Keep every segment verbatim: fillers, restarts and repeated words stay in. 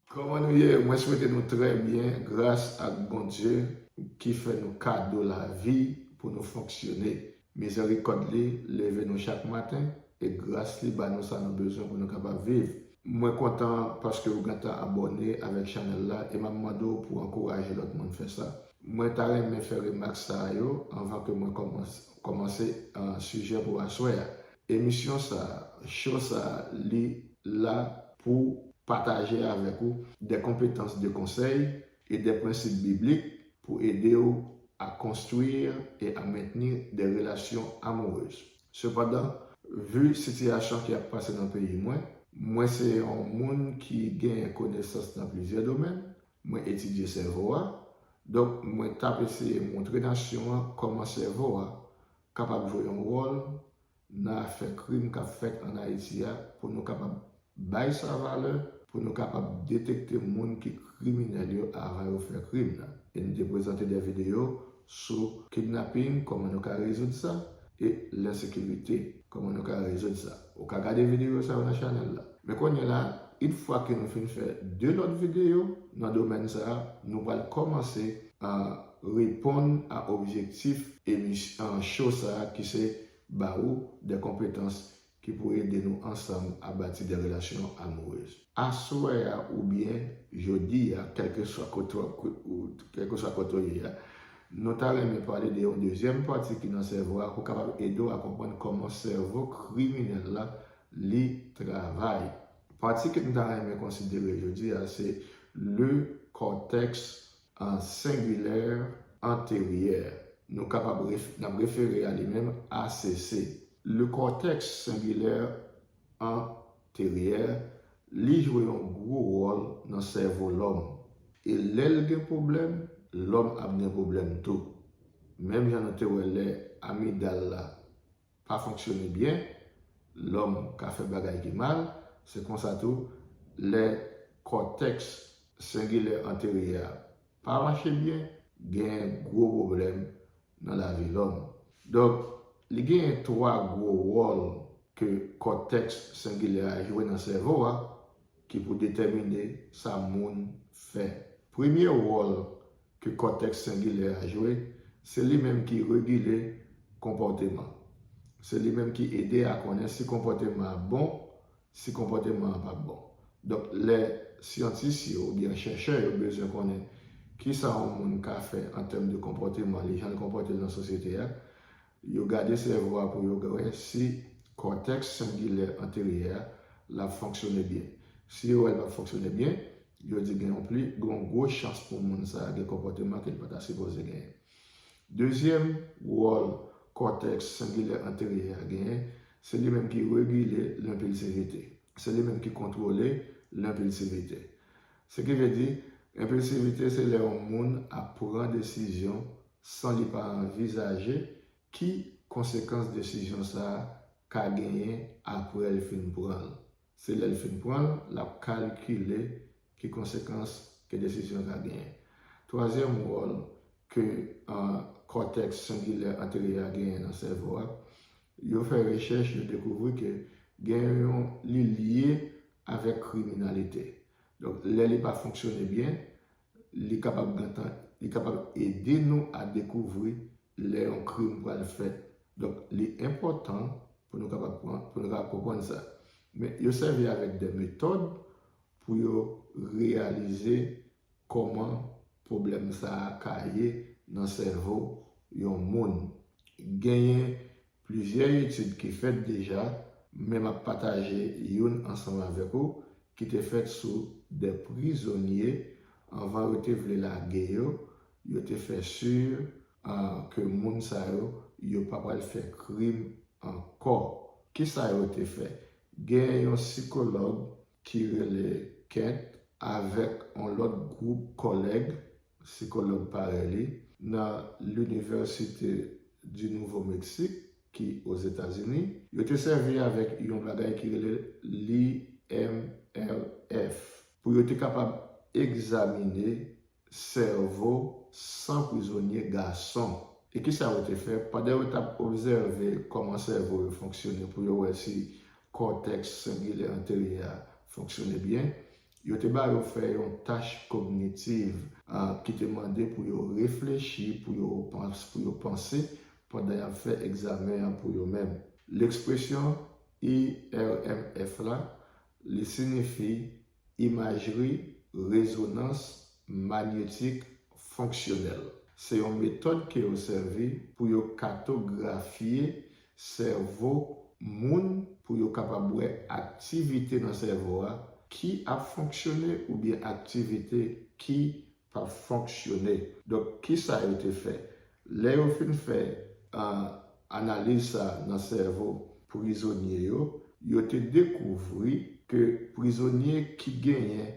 Kòman nou ye? Mwen swete nou trè byen gras ak Bondye ki fè nou kado lavi pou nou fonksyone. Mizèrikòd li leve nou chak maten e gras li ba nou sa nou bezwen pou nou kapab viv. Mwen kontan paske ou gentan abòne avèk chanèl la e m ap mande w pou ankouraje lòt moun fè sa. Mwen ta renmen fè remak sa yo anvan ke mwen kòmanse, kòmanse uh, sijè pou aswè a. Emisyon sa, show sa, li la pou pataje avèk ou de konpetans de konsèy e de prensip biblik pou ede w à construire et à maintenir des relations amoureuses. Sepandan, vi sitiyasyon ki ap pase nan peyi mwen, mwen se yon moun ki gen konesans nan plizyè domèn, mwen etidye sèvo a, donk mwen t ap eseye montre nasyon an kòman sèvo a kapab jwe yon wòl nan afè krim k ap fèt ann Ayiti a pou nou kapab bay sa valè, pou nou kapab detekte moun ki kriminèl yo avan yo fè krim nan. E nou te prezante de videyo sou kidnaping, kòman nou ka rezoud sa, e lensekirite, kòman nou ka rezoud sa. Ou ka gade videyo sa yo nan chanèl la. Men kounye la, yon fwa ke nou fin fè de lòt videyo nan domèn sa a, nou pral kòmanse a reponn a objektif emisyon show sa a ki se ba ou de konpetans ki pou ede nou ansanm a bati de relasyon amourez. Aswè a oubyen jodi a, kèlkeswa kote w ap kwe- ou kèlkeswa kote w ye a, nou ta renmen pale de yon dezyèm pati ki nan sèvo a pou kapab ede w a konprann kòman sèvo kriminèl la li travay. Pati ke nou ta renmen konsidere jodi a se le cortex uh, sengilè anteryè. Nou kapab ref, n ap refere a li menm A C C. Le cortex sengilè anteryè, li jwe yon gwo wòl nan sèvo lòm. E lè l gen pwoblèm, lòm ap gen pwoblèm tou. Menm jan nou te wè lè amidal la pa fonksyone byen, lòm ka fè bagay ki mal, se konsa tou, lè kòtèks sengilè anteryè a pa mache byen, gen gwo pwoblèm nan lavi lòm. Donk, li genyen twa gwo wòl ke kòtèks sengilè a jwe nan sèvo a ki pou detèmine sa moun fè. Premye wòl ke kòtèks sengilè a jwe, se li menm ki regile konpòteman. Se li menm ki ede a konnen si konpòteman an bon, si konpòteman an p ap bon. Donk, lè syantis yo oubyen chèchè yo bezwen konnen kisa yon moun ka fè an tèm de konpòteman li, jan l konpòte l nan sosyete a, yo gade sèvo a pou yo wè si kòtèks sengilè anteryè a l ap fonksyone byen. Si yo wè l p ap fonksyone byen, yo di gen yon pli gen yon gwo chans pou moun sa a gen konpòteman ke l pa ta sipoze genyen. Dezyèm wòl kòtèks sengilè anteryè a genyen, se li menm ki regile lenpilsivite. Se li menm ki kontwole lenpilsivite. Se ki vle di, enpilsivite se lè yon moun ap pran desizyon san li pa anvizaje ki konsekans desizyon sa a ka genyen apre l fin pran l. Se lè l fin pran l, l ap kalkile ki konsekans ke desizyon an ka genyen. Twazyèm wòl ke uh, kòtèks sengilè anteryè a genyen nan sèvo a, yo fè rechèch, yo dekouvri ke gen yon li lye avèk kriminalite. Donk, lè li pa fonksyone byen, li kapab gentan, li kapab ede nou a dekouvri lè yon krim pral fèt. Donk, li enpòtan pou nou kapab pran, pou nou kapab konprann sa. Men, yo sèvi avèk de metòd pou yo reyalize kòman pwoblèm sa a ka ye nan sèvo yon moun. Genyen plizyè etid ki fèt deja, men m ap pataje youn ansanm avèk ou ki te fèt sou de prizonye anvan yo te vle lage yo, yo te fè si uh, ke moun sa yo, yo pa pral fè krim ankò. Kisa yo te fè? Gen yon sikològ ki rele Kent avèk yon lòt gwoup kòlèg sikològ parèy li nan Linivèsite di Nouvo Meksik ki Ozetazini. Yo te sèvi avèk yon bagay ki rele l'I M L F pou yo te kapab egzamine sèvo san prizonye gason. E kisa yo te fè? Pandan yo t ap obsève kòman sèvo yo fonksyone pou yo wè si kòtèks sengilè anteryè a fonksyone byen, Yo te ba yo fè yon tach kognitiv, ah, ki te mande pou yo reflechi, pou yo pans-, pou yo panse pandan y ap fè egzamen an pou yo menm. Lekspresyon I R M F la, li siyifi imajri rezonans manyetik fonksyonèl. Se yon metòd ke yo sèvi pou yo katografye sèvo moun, pou yo kapab wè aktivite nan sèvo a ki ap fonksyone oubyen aktivite ki p ap fonksyone. Donk, kisa yo te fè? Lè yo fin fè, ah, analiz sa nan sèvo prizonye yo, yo te dekouvri ke prizonye ki genyen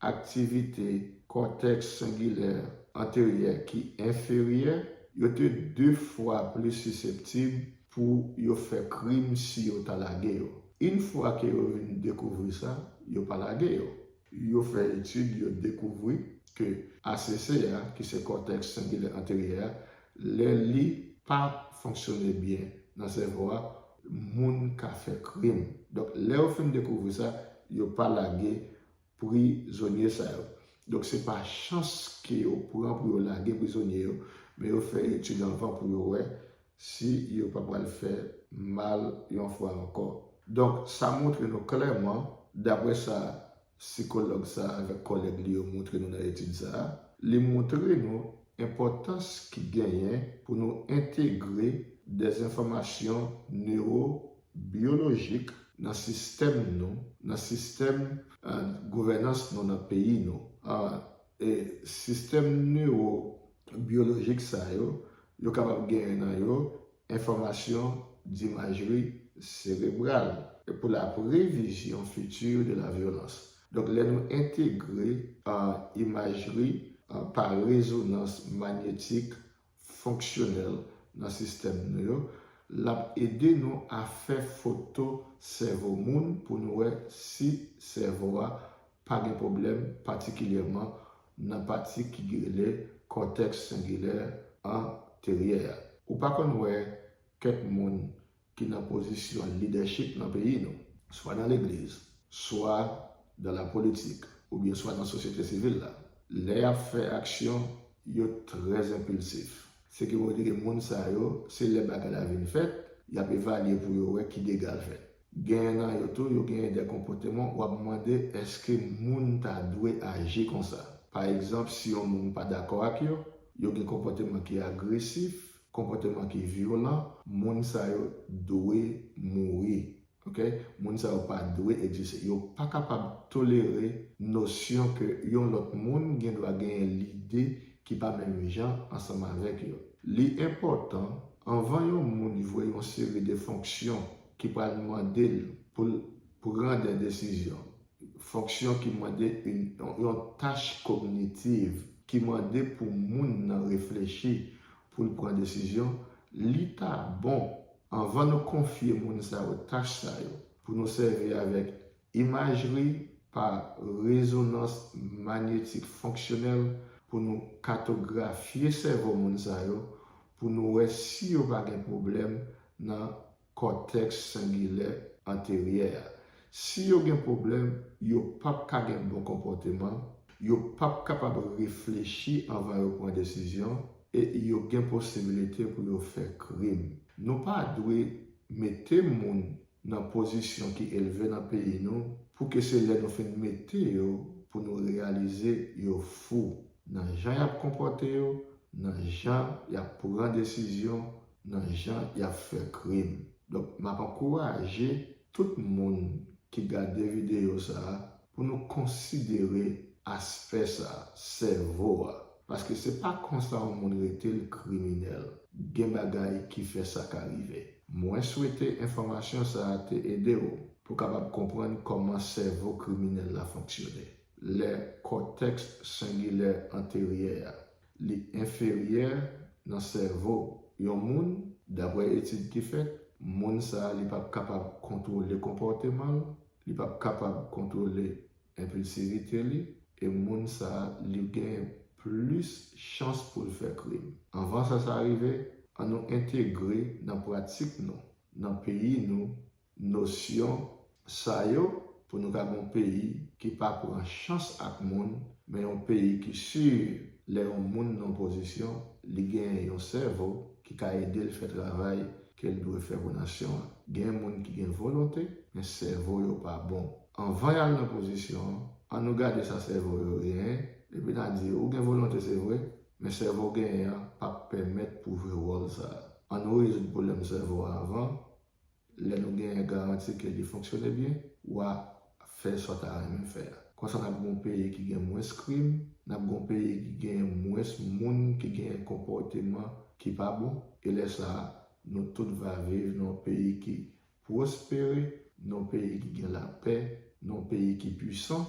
aktivite kòtèks sengilè anteryè ki enferyè, yo te de fwa plis siseptib pou yo fè krim si yo ta lage yo. Yon fwa ke yo vin dekouvri sa, yo pa lage yo. Yo fè etid, yo dekouvri ke A C C a, ki se kòtèks sengilè anteryè a, lè li pa fonksyone byen nan sèvo a, moun ka fè krim. Donk, lè yo fin dekouvri sa, yo pa lage prizonye sa yo. Donk, se pa chans ke yo pran pou yo lage prizonye yo, men yo fè etid anvan pou yo wè si yo pa pral fè mal yon fwa ankò. Donk, sa montre nou klèman, daprè sa sikològ sa avèk kòlèg li yo montre nou nan etid sa a, li montre nou enpòtans ki genyen pou nou entegre dèzenfòmasyon newobyolojik nan sistèm nou, nan sistèm, ah, gouvènans nou nan peyi nou. Ah, e sistèm newobyolojik sa yo, yo kapab genyen nan yo enfòmasyon d imajri serebral pou la prévision future de la violence. Donk, lè nou entegre, ah, imajri, ah, pa rezonans manyetik fonksyonèl nan sistèm nou yo, l ap ede nou a fè foto sèvo moun pou nou wè si sèvo a pa gen pwoblèm, patikilyèman nan pati ki rele kòtèks sengilè anteryè a. Ou pa konn wè kèk moun ki nan pozisyon lidèchip nan peyi nou, swa nan legliz, swa dan lapolitik, oubyen swa nan sosyete sivil la. Lè y ap fè aksyon, yo trè enpilsif. Se ki vle di ke moun sa yo, se lè bagay la vin fèt, y ap evalye pou yo wè ki dega l fèt. Genyen nan yo tou, yo genyen de konpòteman w ap mande èske moun ta dwe aji konsa. Pa egzanp, si yon moun pa dakò ak yo, yo gen konpòteman ki agresif, konpòteman ki vyolan, moun sa yo dwe mouri. Oke? Moun sa yo pa dwe egziste. Yo pa kapab tolere nosyon ke yon lòt moun gen dwa genyen lide ki pa menm jan ansanm avèk yo. Li enpòtan, anvan yon moun jwe yon seri de fonksyon ki pral mande l pou l pran de desizyon, fonksyon ki mande yon, yon tach kognitiv, ki mande pou moun nan reflechi pou l pran desizyon, li ta bon, anvan nou konfye moun sa yo tach sa yo, pou nou sèvi avèk imajri pa rezonans manyetik fonksyonèl pou nou katografye sèvo moun sa yo, pou nou wè si yo pa gen pwoblèm nan kòtèks sengilè anteryè a. Si yo gen pwoblèm, yo p ap ka gen bon konpòteman, yo p ap kapab reflechi anvan yo pran desizyon, e yo gen posiblite pou yo fè krim. Nou pa dwe mete moun nan pozisyon ki elve nan peyi nou, pou ke se lè nou fin mete yo pou nou reyalize yo fou nan jan y ap konpòte yo, nan jan y ap pran desizyon, nan jan y ap fè krim. Donk, m ap ankouraje tout moun ki gade videyo sa a pou nou konsidere aspè sa a, sèvo a. Paske se pa konsa yon moun rete l kriminèl. Gen bagay ki fè sa ka rive. Mwen swete enfòmasyon sa a te ede w pou w kapab konprann kòman sèvo kriminèl la fonksyone. Lè kòtèks sengilè anteryè a, li enferyè nan sèvo yon moun, daprè etid ki fèt, moun sa a li p ap kapab kontwole konpòteman l, li p ap kapab kontwole enpilsivite li, e moun sa a li gen plis chans pou l fè krim. Anvan sa sa rive, an nou entegre nan pratik nou, nan peyi nou, nosyon sa yo pou nou ka gen yon peyi ki pa pran chans ak moun, men yon peyi ki si lè yon moun nan pozisyon, li genyen yon sèvo ki ka ede l fè travay ke l dwe fè pou nasyon an. Gen moun ki gen volonte, men sèvo yo pa bon. Anvan y al nan pozisyon an, an nou gade sa sèvo yo genyen, epi n a di, ou gen volonte, se vre, men sèvo w genyen an p ap pèmèt pou w jwe wòl sa a. An nou rezoud pwoblèm sèvo a anvan. Lè nou genyen garanti ke li fonksyone byen, w a fè sa w ta renmen fè a. Konsa, n ap gen yon peyi ki gen mwens krim, n ap gen yon peyi ki gen mwens moun ki gen konpòteman ki pa bon, e lè sa a, nou tout va viv nan yon peyi ki pwospere, nan yon peyi ki gen lapè, nan yon peyi ki pwisan,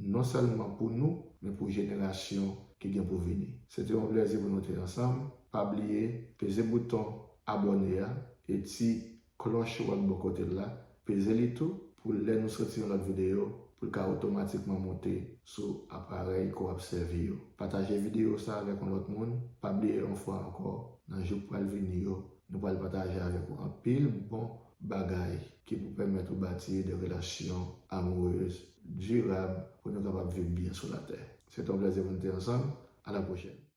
non sèlman pou nou, men pou jenerasyon ki gen pou vini. Se te yon plèzi pou nou te ansanm. Pa bliye, peze bouton abòne a e ti klòch ou ak bò kote l la, peze li tou pou lè nou soti yon lòt videyo, pou l ka otomatikman monte sou aparèy ke w ap sèvi yo. Pataje videyo sa avèk yon lòt moun. Pa bliye yon fwa ankò, nan jou k pral vini yo, nou pral pataje avèk ou anpil bon bagay ki pou pèmèt ou bati de relasyon amourez dirab pou nou kapab viv byen sou latè. Se te yon plèzi pou nou te ansanm. A la pwochèn.